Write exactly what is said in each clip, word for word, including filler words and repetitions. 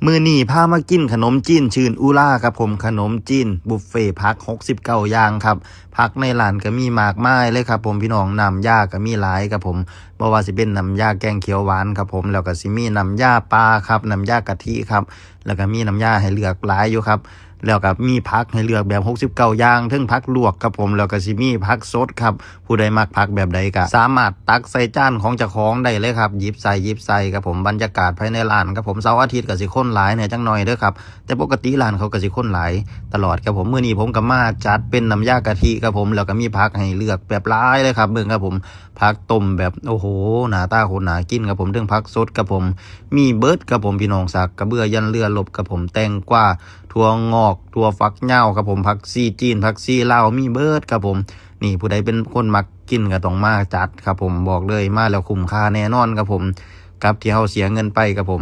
มื้อนี้พามากินขนมจีนชื่นอุราครับผม ขนมจีนบุฟเฟ่ต์ผักหกสิบเก้าอย่างครับ ผักในร้านก็มีมากมายเลยครับผมพี่น้อง น้ำยาก็มีหลายครับผม บ่ว่าสิเป็นน้ำยาแกงเขียวหวานครับผม แล้วก็สิมีน้ำยาปลาครับ น้ำยากะทิครับ แล้วก็มีน้ำยาให้เลือกหลายอยู่ครับ แล้วก็มีผักให้เลือกแบบหกสิบเก้าอย่าง เทิงผักลวกครับผม แล้วก็สิมีผักสดครับ ผู้ใดมักผักแบบใดก็สามารถตักใส่จานของเจ้าของได้เลยครับ หยิบใส่หยิบใส่ครับผม บรรยากาศภายในร้านครับผม เสาร์อาทิตย์ก็สิคนหลายเนี่ยจังหน่อยเด้อครับ แต่ปกติร้านเขาก็สิคนหลายตลอดครับผม มื้อนี้ผมก็มาจัดเป็นน้ำยากะทิครับผม แล้วก็มีผักให้เลือกแบบหลายเลยครับ เบิ่งครับผม ผักต้มแบบ โอ้โห หน้าตาโคตรน่ากินครับผม เทิงผักสดครับผม มีเบิดครับผมพี่น้อง สากกระเบือยันเรือรบครับผม แตงกวา ถั่วงอก ถั่วฝักยาวครับผม ผักชีจีน ผักชีลาว มีเบิดครับผม นี่ผู้ใดเป็นคนมักกินก็ต้องมาจัดครับผม บอกเลยมาแล้วคุ้มค่าแน่นอนครับผม กับที่เฮาเสียเงินไปครับผม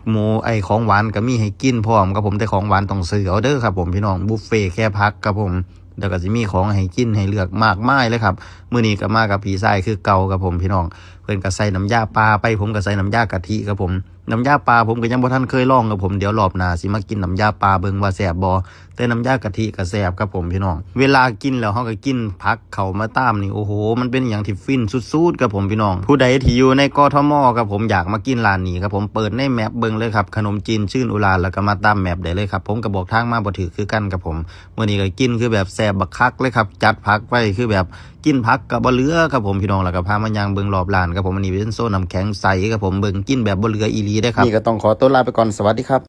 หมูไอ้ของหวานก็มีให้กินพร้อมครับผม แต่ของหวานต้องซื้อเอาเด้อครับผมพี่น้อง บุฟเฟ่ต์แค่ผักครับผม แล้วก็สิมีของให้กินให้เลือกมากมายเลยครับ มื้อนี้ก็มากับพี่ชายคือเก่าครับผมพี่น้อง เพิ่นก็ใส่น้ำยาปลาไป ผมก็ใส่น้ำยากะทิครับผม น้ำยาปลาผมก็ยังบ่ทันเคยลองครับผม เดี๋ยวรอบหน้าสิมากินน้ำยาปลาเบิ่งว่าแซ่บบ่ แต่น้ำยากะทิก็แซ่บครับผมพี่น้อง เวลากินแล้วเฮาก็กินผักเข้ามาตามนี่ โอ้โห มันเป็นหยังที่ฟินสุดๆครับผมพี่น้อง ผู้ใดที่อยู่ในกทมครับผม อยากมากินร้านนี้ครับผม เปิดในแมปเบิ่งเลยครับ ขนมจีนชื่นอุรา แล้วก็มาตามแมปได้เลยครับ ผมก็บอกทางมาบ่ถืกคือกันครับผม มื้อนี้ก็กินคือแบบแซ่บบักคักเลยครับ จัดผักไว้คือแบบกินผักก็บ่เหลือครับผมพี่น้อง แล้วก็พามาย่างเบิ่งรอบร้านครับผม อันนี้เป็นโซนน้ำแข็งใสครับผม เบิ่งกินแบบบ่เหลืออีหลีเด้อครับ นี่ก็ต้องขอตัวลาไปก่อน สวัสดีครับ